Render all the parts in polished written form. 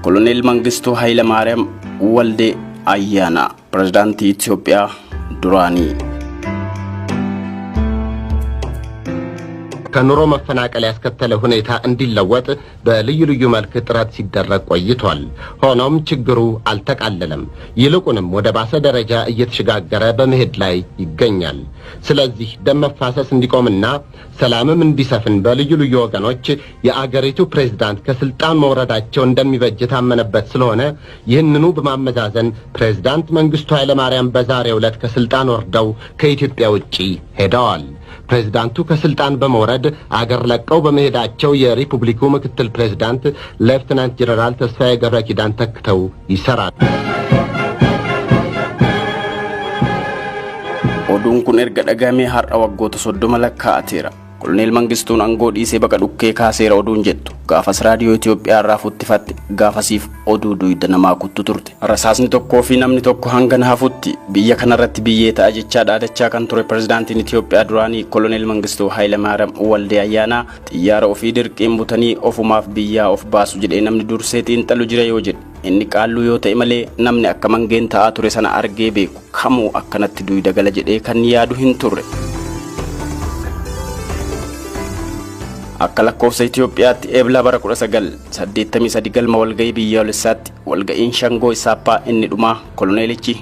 Koloneel Mangistuu Hayilamaariyaam Waldee Ayyaanaa, Pirezidaantii Itoophiyaa duraanii. ከኑሮ መፈናቀል ያስከተለ ሁኔታ እንዲለወጥ በልዩ ልዩ መልክ ጥረት ሲደረግ ቆይቷል። ሆኖም ችግሩ አልተቃለለም። ይልቁንም ወደ ባሰ ደረጃ እየተሸጋገረ በመሄድ ላይ ይገኛል። ስለዚህ ደም መፋሰስ እንዲቆምና ሰላምም እንዲሰፍን በልዩ ልዩ ወገኖች የአገሪቱ ፕሬዝዳንት ከስልጣን መውረዳቸው እንደሚበጅ የታመነበት ስለሆነ ይህንኑ በማመዛዘን ፕሬዝዳንት መንግስቱ ኃይለማርያም በዛሬው ዕለት ከስልጣን ወርደው ከኢትዮጵያ ውጪ ሄደዋል። ፕሬዝዳንቱ ከስልጣን በመውረድ አገር ለቀው በመሄዳቸው የሪፑብሊኩ ምክትል ፕሬዝዳንት ሌፍትናንት ጀነራል ተስፋዬ ገብረ ኪዳን ተክተው ይሰራል። Oduun kun erga dhagahamee har'a waggoota 30 lakkaa'ateera. Koloneel Mangistuun aangoo dhiisee baqa dhukkee kaaseera oduun jettu gaafas raadiyoo Itoophiyaa irraa futtifatte gaafasiif oduu duyda namaa kuttu turte. Rasaasni tokkoo fi namni tokko hanga na hafutti biyya kanarratti biyyee ta'a jechaa dhaadachaa kan ture pirezidaantiin Itoophiyaa duraanii Koloneel Mangistuu Hayilamaariyaam Waldee Ayyaanaa xiyyaara ofii dirqiin butanii ofumaaf biyyaa of baasu jedhee namni dursee xiinxalu jira yoo jedhe inni qaalluu yoo ta'e malee namni akka mangeen ta'aa ture sana argee beeku kamuu akkanatti duyda gala jedhee kan yaadu hin turre. Akka lakkoofsa Itoophiyaatti Eebla bara 1983 galma walga'ii biyyaalessaatti walga'iin shangoo Isaappaa inni dhumaa koloneelichi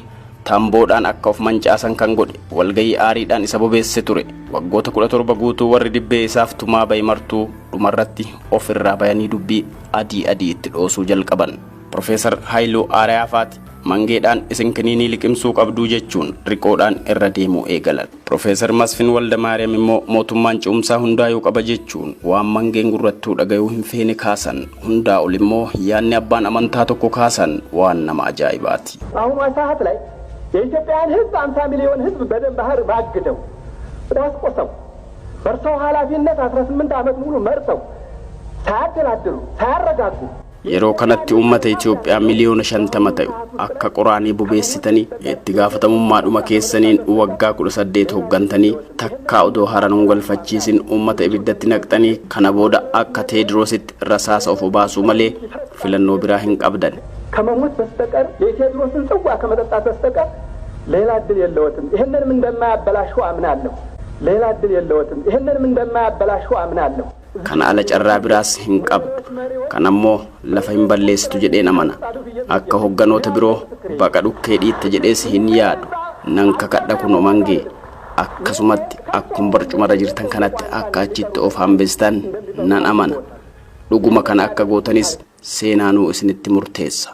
tamboodhaan akka of mancaasan kan godhe walga'ii aariidhaan isa bobeesse ture. Waggoota 17 guutuu warri dibbee isaaf tumaa bahe martuu dhumarratti of irraa bayanii dubbii adii adii itti dhoosuu jalqaban. Profeesar Haayiluu Aariyaa faati mangeedhaan isin kiniinii liqimsuu qabduu jechuun riqoodhaan irra deemuu eegalan. Profeesar Masfin Waldamaariyaam immoo mootummaan ce'umsaa hundaa'uu qaba jechuun waan mangeen gurrattuu dhagayuu hin feene kaasan. Hundaa ol immoo yaadni abbaan amantaa tokko kaasan waan nama ajaa'ibaati. በአሁኗ ሰዓት ላይ የኢትዮጵያን ሕዝብ 50 ሚሊዮን ሕዝብ በደም ባህር ማግደው ቆስቁሰው በእርሰው ኃላፊነት 18 ዓመት ሙሉ መርተው ሳያደላድሉ ሳያረጋጉ Yeroo kanatti uummata Itoophiyaa miliyoona 50 ta'u akka qoraanii bobeessitanii itti gaafatamummaadhuma keessaniin waggaa 18 hooggantanii takkaa odoo haran galfachiisin uummata ibiddatti naqxanii kana booda akka Teediroositti rasaasa of obaasuu malee filannoo biraa hin qabdan. ከመሞት በስተቀር የቴዎድሮስን ጽዋ ከመጠጣት በስተቀር ሌላ እድል የለዎትም። ይህንንም እንደማያበላሹ አምናለሁ። ሌላ እድል የለዎትም። ይህንንም እንደማያበላሹ አምናለሁ። Kana ala carraa biraas hin qabdu. Kanammoo lafa hin balleessitu jedheen amana. Akka hogganoota biroo baqa dhukkee dhiitta jedhees hin yaadu. Nan kakadha kunoo mangee. Akkasumatti akkuma barcumarra jirtan kanatti akka achitti of hambistan nan amana. Dhuguma kana akka gootanis seenaanuu isinitti murteessa.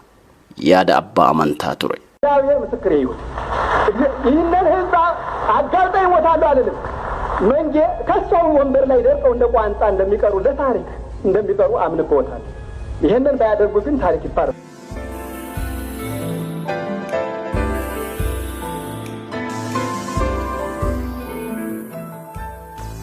Yaada abbaa amantaa ture. እግዚአብሔር ምስክሬ ይሁን። ይህንን ህዝብ አጋልጠው ይሞታሉ አልልም። መንጌ ከሰው ወንበር ላይ ደርቀው እንደ ቋንጣ እንደሚቀሩ ለታሪክ እንደሚቀሩ አምንበታል። ይህንን ባያደርጉ ግን ታሪክ ይፋረዳል።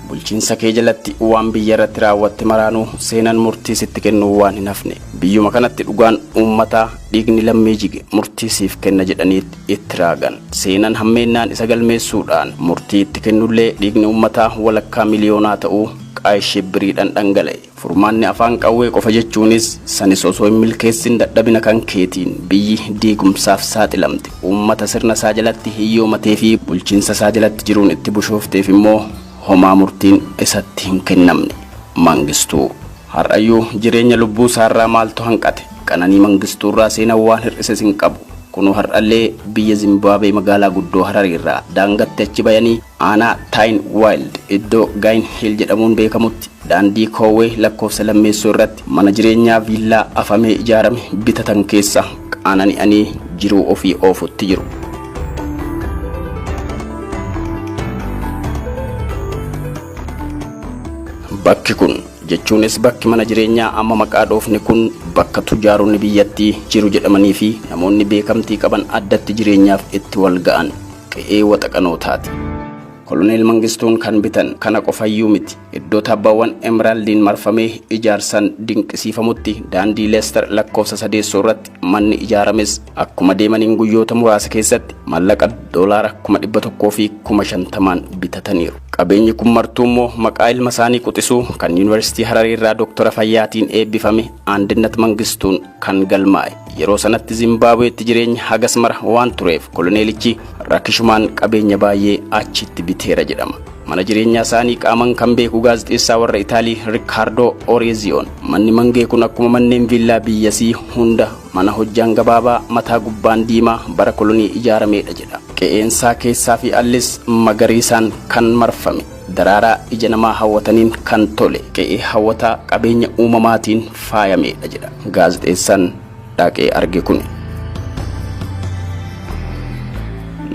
Bulchiinsa kee jalatti waan biyya irratti raawwatte maraanuu seenaan murtii sitti kennuu waan hin hafne. Biyyuma kanatti dhugaan uummataa dhiigni lammii jige murtii siif kenna jedhanii itti raagan. Seenaan hammeennaan isa galmeessuudhaan murtii itti kennullee dhiigni uummataa walakkaa miliyoonaa ta'uu qaayishee biriidhaan dhangala'e. Furmaanni afaan qawwee qofa jechuunis sanis osoo hin milkeessin dadhabina kan keetiin biyyi diigumsaaf saaxilamte. Uummata sirna isaa jalatti hiyyoomatee fi bulchiinsa isaa jalatti jiruun itti bushoofteef immoo homaa murtiin isatti hin kennamne. Mangistuu har'ayyuu jireenya lubbuu isaarraa maaltu hanqate? Qananii mangistuurraa seenaan waan hir'ises hin qabu. Kunoo har'allee biyya Zimbaabuwee magaalaa guddoo Harareerraa daangatti achi bayanii aanaa Taayin Waayild iddoo Gaayin Hiil jedhamuun beekamutti daandii Koowwee lakkoofsa lammeessoo irratti mana jireenyaa viillaa afamee ijaarame bitatan keessa qaanani'anii jiruu ofii oofutti jiru. Bakki kun jechuunis bakki mana jireenyaa amma maqaa dhoofne kun bakka tujaaronni biyyattii jiru jedhamanii fi namoonni beekamtii qaban addatti jireenyaaf itti wal ga'an qe'ee waxaqanootaati. Koloneel Mangistuun kan bitan kana qofayyuu miti. Iddoo tabbaawwan Emeraldiin marfamee ijaarsaan dinqisiifamutti daandii Leester lakkoofsa sadeessoo irratti manni ijaarames akkuma deemaniin guyyoota muraasa keessatti maallaqa doolaara 150,000 bitataniiru. Qabeenyi kun martuu immoo maqaa ilma isaanii quxisuu kan Yuunivarsiitii Hararii irraa Dooktora Fayyaatiin eebbifame Andinnat Mangistuun kan galmaa'e. Yeroo sanatti Zimbaabuweetti jireenya hagas mara waan tureef koloneelichi rakkishumaan qabeenya baay'ee achitti biteera jedhama. Mana jireenyaa isaanii qaaman kan beeku gaazexeessaa warra Itaalii Rikaardoo Oreeziyoon. Manni Mangee kun akkuma manneen viillaa biyyasii hunda mana hojjaan gabaabaa mataa gubbaan diimaa bara kolonii ijaarameedha jedha. Qe'eensaa keessaa fi allis magariisaan kan marfame, daraaraa ija namaa hawwataniin kan tole, qe'ee hawwataa qabeenya uumamaatiin faayameedha jedha gaazexeessaan dhaqee arge kun.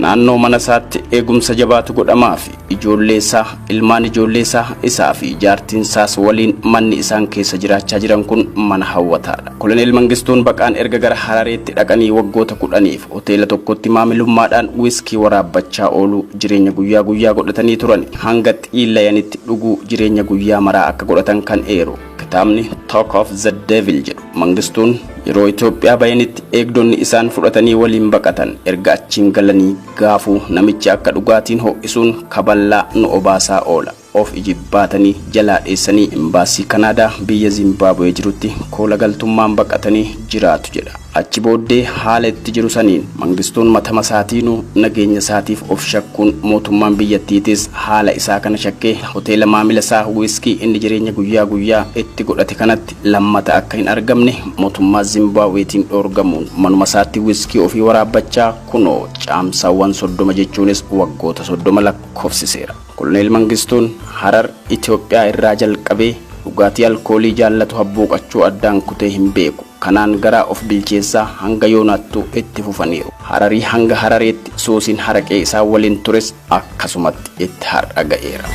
Naannoo mana isaatti eegumsa jabaatu godhamaa fi ijoollee isaa, ilmaan ijoollee isaa, isaa fi jaartiin isaas waliin manni isaan keessa jiraachaa jiran kun mana hawwataadha. Koloneel Mangistuun baqaan erga gara Harareetti dhaqanii waggoota 10f hoteela tokkotti maamilummaadhaan wiskii waraabbachaa ooluu jireenya guyyaa guyyaa godhatanii turan. Hanga xiillayanitti dhuguu jireenya guyyaa maraa akka godhatan kan eeru kitaabni Talk of the Devil jedhu, Mangistuun yeroo Itoophiyaa bayanitti eegdonni isaan fudhatanii waliin baqatan erga achiin galanii gaafuu namichi akka dhugaatiin ho'isuun kaballaa nu obaasaa oola, of ijibbaatanii jalaa dheessanii imbaasii Kanaadaa biyya Zimbaabuwee jirutti koola galtummaan baqatanii jiraatu jedha. Achi booddee haala itti jiru saniin Mangistuun matama isaatiinuu nageenya isaatiif of shakkuun mootummaan biyyattiitis haala isaa kana shakkee hoteela maamila isaa wiskii inni jireenya guyyaa guyyaa itti godhate kanatti lammata akka hin argamne mootummaa Zimbaabuweetiin dhoorgamuun manuma isaatti wiskii ofii waraabbachaa kunoo caamsaawwan 30 jechuunis waggoota 30 lakkoofsiseera. Koloneel Mangistuun Harar Itoophiyaa irraa jalqabee dhugaatii alkoolii jaallatu habbuuqachuu addaan kutee hin beeku. Kanaan garaa of bilcheessaa hanga yoonaattuu itti fufaniiru. Hararii hanga Harareetti suusiin haraqee isaan waliin tures akkasumatti itti har'a ga'eera.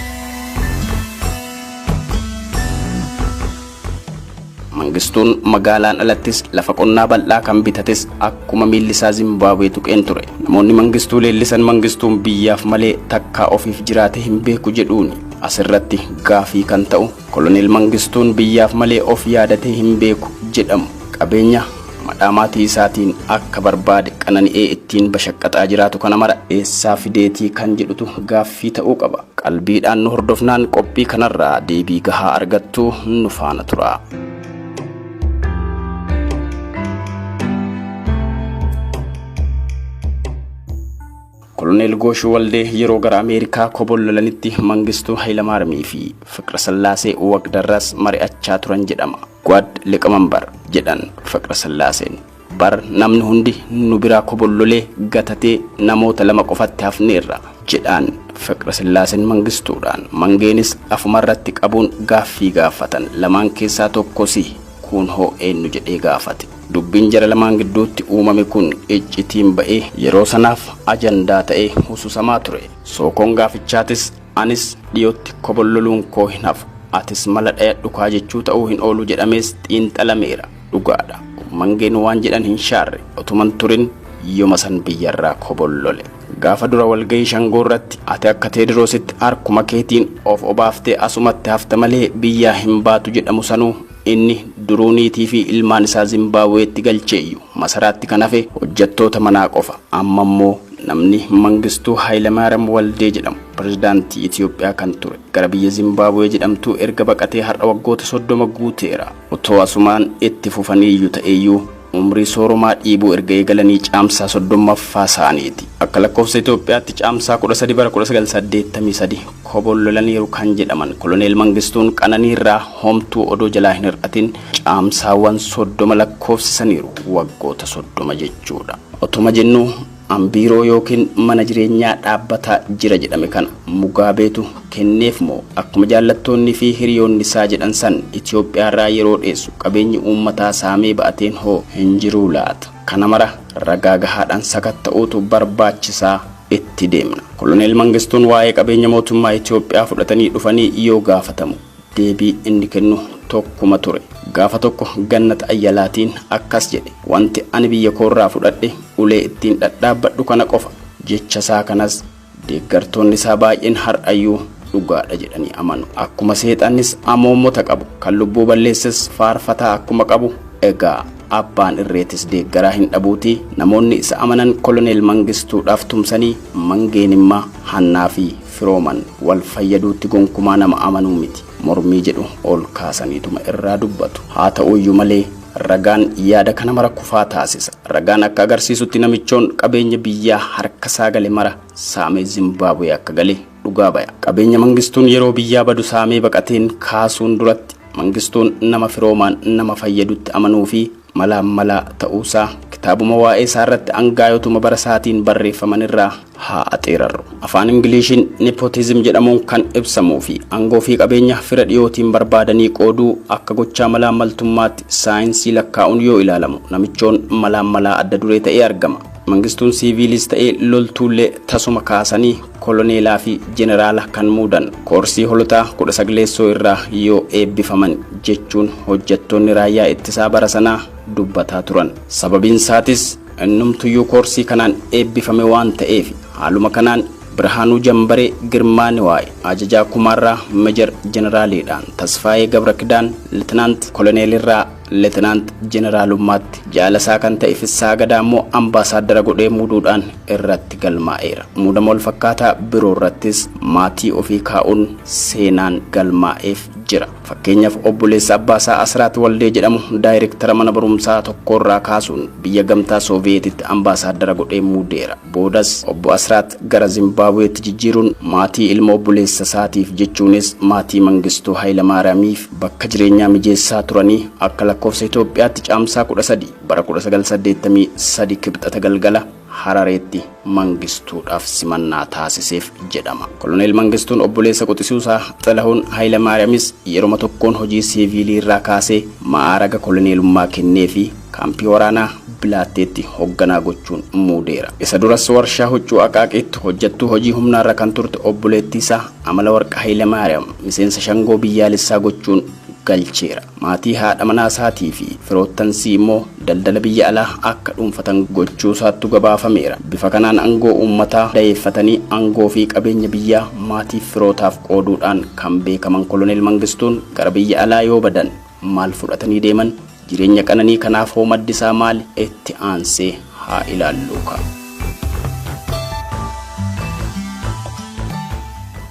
Mangistuun magaalaan alattis lafa qonnaa bal'aa kan bitates akkuma miilli isaa Zimbaabuwee tuqeen ture. Namoonni Mangistuu leellisan Mangistuun biyyaaf malee takkaa ofiif jiraate hin beeku jedhuuni. Asirratti gaafii kan ta'u Koloneel Mangistuun biyyaaf malee of yaadatee hin beeku jedhamu qabeenya madhaa maatii isaatiin akka barbaade qanani'ee ittiin bashaqqaxaa jiraatu kana mara eessaa fideetii kan jedhutu gaaffii ta'uu qaba. Qalbiidhaan nu hordofnaan qophii kanarraa deebii gahaa argattu, nu faana turaa. Koloneel Gooshuu Waldee yeroo gara Ameerikaa kobollolanitti Mangistuu Hayilamaarmii fi Fiqra Sillaasee Waqdarras mari'achaa turan jedhama. Gwad Liqamambar jedhan Fiqra Sillaaseen. Bar namni hundi nu biraa kobollolee gatatee namoota lama qofatti hafneerra jedhaan Fiqra Sillaaseen Mangistuudhaan. Mangeenis afumarratti qabuun gaaffii gaafatan. Lamaan keessaa tokko si, kuun hoo eenyu jedhee gaafate. Dubbiin jara lamaan gidduutti uumame kun iccitiin ba'ee yeroo sanaaf ajandaa ta'ee hususamaa ture. Sookoon gaafichaatis anis dhiyootti kobolloluun koo hin hafu, atis mala dhayadhu kaa jechuu ta'uu hin oolu jedhamees xiinxalameera. Dhugaadha. Mangeen waan jedhan hin shaarre. Otuman turin yoma san biyyarraa kobollole. Gaafa dura walgahii Shangoo irratti ati akka Teediroositti harkuma keetiin of obaaftee asumatti hafta malee biyyaa hin baatu jedhamu sanuu inni duruu niitii fi ilmaan isaa Zimbaabuweetti galcheeyyu, masaraatti kan hafe hojjettoota manaa qofa. Amma immoo namni Mangistuu Hayilamaariyaam Waldee jedhamu pirezidaantii Itoophiyaa kan ture gara biyya Zimbaabuwee jedhamtuu erga baqatee har'a waggoota 30 guuteera. Otoo asumaan itti fufaniiyyu ta'eeyyuu umrii sooromaa dhiibuu erga eegalanii caamsaa 30ffaa isaaniiti. Akka lakkoofsa Itoophiyaatti caamsaa 13 bara 1983 kobollolaniiru kan jedhaman Koloneel Mangistuun qananiirraa homtuu odoo jalaa hin hir'atin caamsaawwan 30 lakkoofsisaniiru, waggoota 30 jechuudha. Otuma jennuu an biiroo yookiin mana jireenyaa dhaabbataa jira jedhame kana Mugaabeetu kenneef moo akkuma jaallattoonni fi hiriyoonni isaa jedhan san Itoophiyaarraa yeroo dheessu qabeenyi uummataa saamee ba'ateen hoo hin jiruu laata? Kana mara ragaa gahaadhaan sakatta'uutu barbaachisaa itti deemna. Koloneel Mangistuun waa'ee qabeenya mootummaa Itoophiyaa fudhatanii dhufanii yoo gaafatamu deebii inni kennu tokkuma ture. Gaafa tokko Gannat Ayyalaatiin akkas jedhe. Wanti ani biyya koorraa fudhadhe ulee ittiin dhadhaabbadhu kana qofa. Jecha isaa kanas deeggartoonni isaa baay'een har'ayyuu dhugaadha jedhanii amanu. Akkuma seexannis amoommota qabu, kan lubbuu balleesses faarfataa akkuma qabu, egaa abbaan irreetis deeggaraa hin dhabuutii namoonni isa amanan Koloneel Mangistuudhaaf tumsanii Mangeen immaa hannaa fi firooman wal fayyaduutti gonkumaa nama amanuu miti mormii jedhu ol kaasaniituma irraa dubbatu. Haa ta'uyyuu malee ragaan yaada kana mara kufaa taasisa. Ragaan akka agarsiisutti namichoon qabeenya biyyaa harka isaa gale mara saamee Zimbaabuwee akka gale dhugaa baya. Qabeenya Mangistuun yeroo biyyaa badu saamee baqateen kaasuun duratti Mangistuun nama firoomaan nama fayyadutti amanuu fi malaan malaa ta'uusaa kitaabuma waa'ee isaa irratti angaayotuma bara isaatiin barreeffaman irraa haa axeerarru. Afaan Ingiliishiin nepotism jedhamuun kan ibsamuu fi aangoo fi qabeenya fira dhiyootiin barbaadanii qooduu akka gochaa malaan maltummaatti saayinsii lakkaa'uun yoo ilaalamu namichoon malaan malaa adda duree ta'ee argama. Mangistuun siiviilis ta'ee loltuullee tasuma kaasanii koloneelaa fi jeneraala kan muudan koorsii holotaa 19 irraa yoo eebbifaman jechuun hojjettoonni raayyaa ittisaa bara sanaa dubbataa turan. Sababiin isaatis innumtuyyuu koorsii kanaan eebbifame waan ta'eef. Haaluma kanaan Birhaanuu Jambaree Girmaa Niwaay ajajaa kumaarraa mejer jeneraaliidhaan, Tasfaayee Gabrakidaan leetinaant koloneelirraa leetinaant jeneraalummaatti, jaalasaa kan ta'e Fissaa Gadaa immoo ambaasaaddara godhee muuduudhaan irratti galmaa'eera. Muudama wal fakkaataa biroo irrattis maatii ofii kaa'uun seenaan galmaa'eef jira. Fakkeenyaaf obboleessa abbaasaa Asraat Waldee jedhamu daayirektara mana barumsaa tokkorraa kaasuun biyya gamtaa Sooviyeetitti ambaasaaddara godhee muudeera. Boodas obbo Asraat gara Zimbaabuweetti jijjiiruun maatii ilma obboleessa isaatiif jechuunis maatii Mangistuu Hayilamaariyaamiif bakka jireenyaa mijeessaa turanii akka lakkoofsa Itoophiyaatti caamsaa 13 bara 1983 kibxata galgala Harareetti Mangistuudhaaf simannaa taasiseef jedhama. Koloneel Mangistuun obboleessa quxisuusaa Xilahuun Hayilamaariyaamis yeroma tokkoon hojii siiviilii irraa kaasee ma'aaraga koloneelummaa kennee fi kaampii waraanaa Bilaatteetti hoogganaa gochuun muudeera. Isa duras warshaa huccuu Aqaaqiitti hojjettuu hojii humnaarra kan turte obboleettii isaa Amala Warqa Hayilamaariyaam miseensa shangoo biyyaalessaa gochuun galcheera. Maatii haadha manaa isaatii fi firoottansii immoo daldala biyya alaa akka dhuunfatan gochuu isaattu gabaafameera. Bifa kanaan aangoo uummataa dayeeffatanii aangoo fi qabeenya biyyaa maatii firootaaf qooduudhaan kan beekaman Koloneel Mangistuun gara biyya alaa yoo badan maal fudhatanii deeman? Jireenya qananii kanaaf hoo maddi isaa maali? Itti aansee haa ilaallu ka.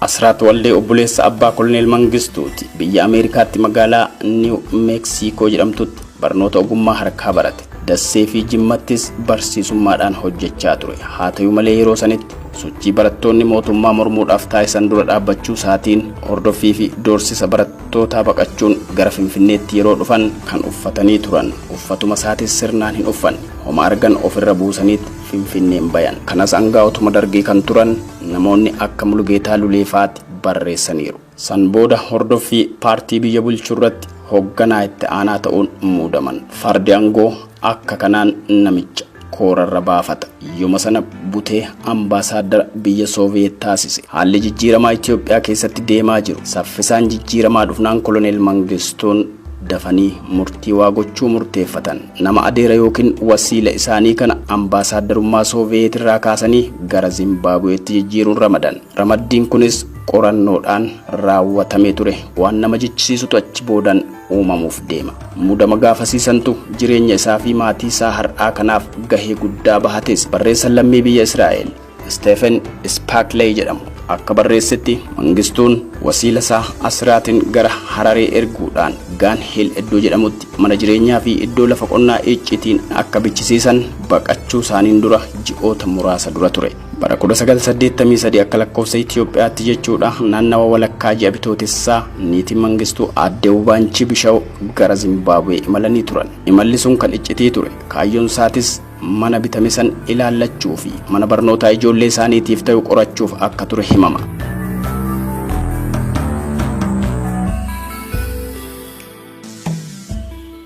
Asraat Waldee obboleessa abbaa Koloneel Mangistuuti. Biyya Ameerikaatti magaalaa Niw Meeksikoo jedhamtutti barnoota ogummaa harkaa barate. Dassee fi Jimmattis barsiisummaadhaan hojjechaa ture. Haa ta'u malee yeroo sanitti sochii barattoonni mootummaa mormuudhaaf taasisan dura dhaabbachuu isaatiin hordoffii fi doorsisa barattootaa baqachuun gara Finfinneetti yeroo dhufan kan uffatanii turan uffatuma isaatis sirnaan hin uffanne. Homa argan ofirra buusaniitti Finfinneen bayan. Kanas angaa'otuma dargii kan turan namoonni akka Mulugeetaa Luleefaati barreessaniiru. San booda hordoffii paartii biyya bulchuu irratti hoogganaa itti aanaa ta'uun muudaman. Fardi aangoo akka kanaan namicha koorarra baafata. Yooma sana butee ambaasaaddara biyya Sooviyeet taasise. Haalli jijjiiramaa Itoophiyaa keessatti deemaa jiru saffisaan jijjiiramaa dhufnaan Koloneel Mangistuun dafanii murtii waa gochuu murteeffatan. Nama adeera yookiin wasiila isaanii kana ambaasaaddarummaa Sooviyeet irraa kaasanii gara Zimbaabuweetti jijjiiruun ramadan. Ramaddiin kunis qorannoodhaan raawwatamee ture. Waan nama jechisiisutu achi boodan uumamuuf deema. Muudama gaafasiisantu jireenya isaa fi maatii isaa har'aa kanaaf gahee guddaa bahates. Barreessan lammii biyya Israa'el Stephen Spackley jedhamu akka barreessetti Mangistuun wasiila isaa Asraatiin gara Hararee erguudhaan Gaan Hill iddoo jedhamutti mana jireenyaa fi iddoo lafa qonnaa iccitiin akka bichisiisan baqachuu isaaniin dura ji'oota muraasa dura ture. Bara 1983 akka lakkoofsa Itoophiyaatti jechuudha naannawa walakkaa ji'a bitootessaa niitiin Mangistuu aadde Wubaanchi Bishaw gara Zimbaabuwee imalanii turan. Imalli sun kan iccitii ture. Kaayyoon isaatis mana bitame san ilaallachuu fi mana barnootaa ijoollee isaaniitiif ta'u qorachuuf akka ture himama.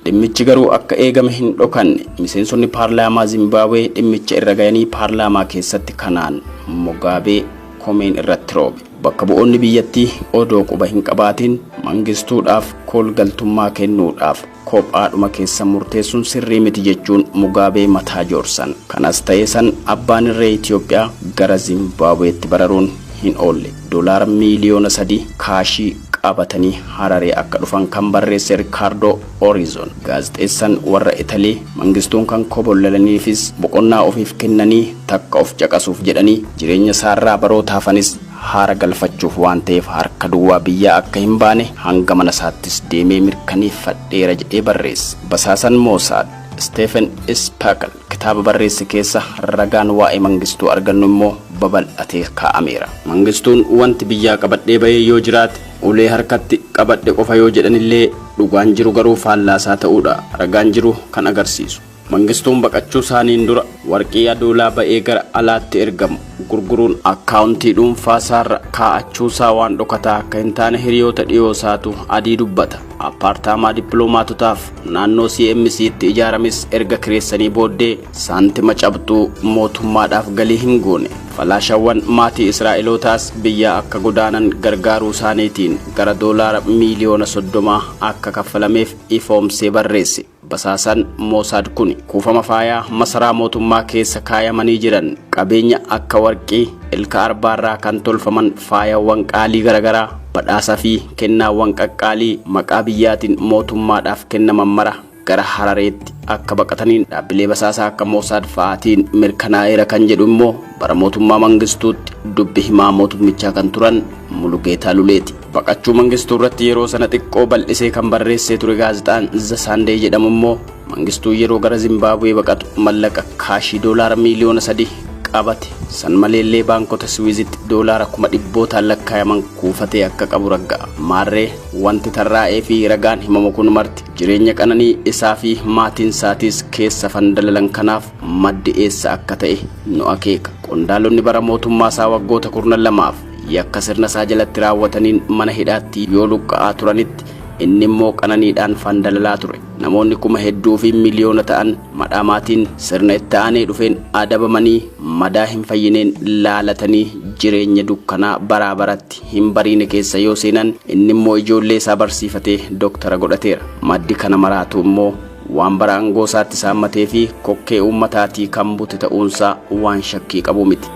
Dhimmichi garuu akka eegame hin dhokanne. Miseensonni paarlaamaa Zimbaabuwee dhimmicha irra gayanii paarlaamaa keessatti kanaan Mugaabee komeen irratti roobe. Bakka bu'oonni biyyattii odoo quba hin qabaatiin Mangistuudhaaf koolgaltummaa kennuudhaaf kophaadhuma keessa murteessuun sirrii miti jechuun Mugaabee mataa joorsan. Kanas ta'ee san abbaan irree Itoophiyaa gara Zimbaabuweetti bararuun hin oolle. Doolaara 3 miiliyoona kaashii qabatanii Hararee akka dhufan kan barreesse Rikaardoo Orizon gaazexeessan warra Italii Mangistuun kan kobollalaniifis boqonnaa ofiif kennanii takka of caqasuuf jedhanii jireenya isaarraa baroota hafanis haara galfachuuf waan ta'eef harka duwwaa biyyaa akka hin baane hanga mana isaattis deemee mirkaneeffadheera jedhee barreesse. Basaasan Moosaad Steven Spiegel kitaaba barreesse keessa ragaan waa'ee Mangistuu argannu immoo babal'atee kaa'ameera. Mangistuun wanti biyyaa qabadhee bahee yoo jiraate ulee harkatti qabadhe qofa yoo jedhanillee, dhugaan jiru garuu faallaasaa ta'uudha ragaan jiru kan agarsiisu. Mangistuun baqachuu isaaniin dura warqii adoolaa ba'ee gara alaatti ergamu gurguruun akkaawuntii dhuunfaa isaarra kaa'achuusaa waan dhokataa akka hin taane hiriyoota dhiyoo isaatu adii dubbata. Appaartaamaa dippiloomaatotaaf naannoo CMC'tti ijaarames erga kireessanii booddee saantima cabxuu mootummaadhaaf galii hin goone. Falaashawwan maatii Israa'elootaas biyyaa akka godaanan gargaaruu isaaniitiin gara doolaara miiliyoona 30 akka kaffalameef ifoomsee barreesse. Basaasaan Moosaad kun kuufama faayaa masaraa mootummaa keessa kaayamanii jiran, qabeenya akka warqii, ilka arbaarraa kan tolfaman faayawwan qaalii garaagaraa, badhaasaa fi kennaawwan qaqqaalii maqaa biyyaatiin mootummaadhaaf kennaman mara gara Harareetti akka baqataniin dhaabbilee basaasaa akka Moosaad fa'aatiin mirkanaa'eera kan jedhu immoo bara mootummaa Mangistuutti dubbi himaa mootummichaa kan turan Mulugeetaa Luleeti. Baqachuu Mangistuu irratti yeroo sana xiqqoo bal'isee kan barreessee ture gaazexaan The Sunday jedhamu immoo, Mangistuu yeroo gara Zimbaabuwee baqatu mallaqa kaashii doolaara miiliyoona 3 qabate. San maleellee baankota Siwiizitti doolaara kuma dhibbootaan lakkaayaman kuufatee akka qabu ragga'a. Maarree, wanti tarraa'ee fi ragaan himamu kun marti jireenya qananii isaa fi maatiin isaatiis keessa fandalalan kanaaf maddi eessa akka ta'e nu akeeka. Qondaalonni bara mootummaa isaa waggoota 12f yakka sirna isaa jalatti raawwataniin mana hidhaatti yoo luqqa'aa turanitti, inni immoo qananiidhaan fandalalaa ture. Namoonni kuma hedduu fi miliyoona ta'an madhaamaatiin sirna itti aanee dhufeen adabamanii, madaa hin fayyineen laalatanii, jireenya dukkanaa baraa baratti hin bariine keessa yoo seenan, inni immoo ijoollee isaa barsiifatee doktara godhateera. Maddi kana maraatu immoo waan bara aangoo isaatti saammatee fi kokkee uummataatii kan bute ta'uunsaa waan shakkii qabu miti.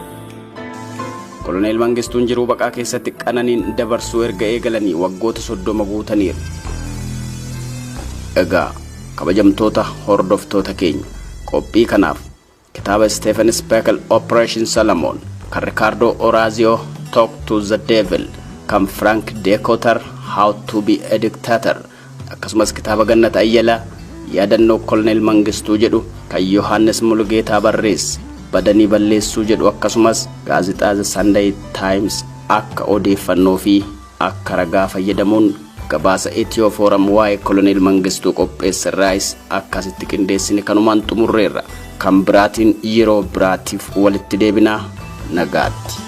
Koloneel Mangistuun jiruu baqaa keessatti qananiin dabarsuu erga eegalanii waggoota 30 guutaniiru. Egaa, kabajamtoota hordoftoota keenya, qophii kanaaf kitaaba Stephen Speckle Operation Solomon, kan Ricardo Orazio Talk to the Devil, kan Frank Decotter How to be a Dictator, akkasumas kitaaba Gannat Ayyalaa yaadannoo Koloneel Mangistuu jedhu, kan Yohaannis Mulugeetaa barreesse badanii balleessuu jedhu, akkasumas gaazexaa The Sunday Times akka odeeffannoo fi akka ragaa fayyadamuun gabaasa Ethio Forum waa'ee Koloneel Mangistuu qopheesse irraayis akkasitti qindeessine kanumaan xumurreerra. Kan biraatiin yeroo biraatiif walitti deebinaa, nagaatti.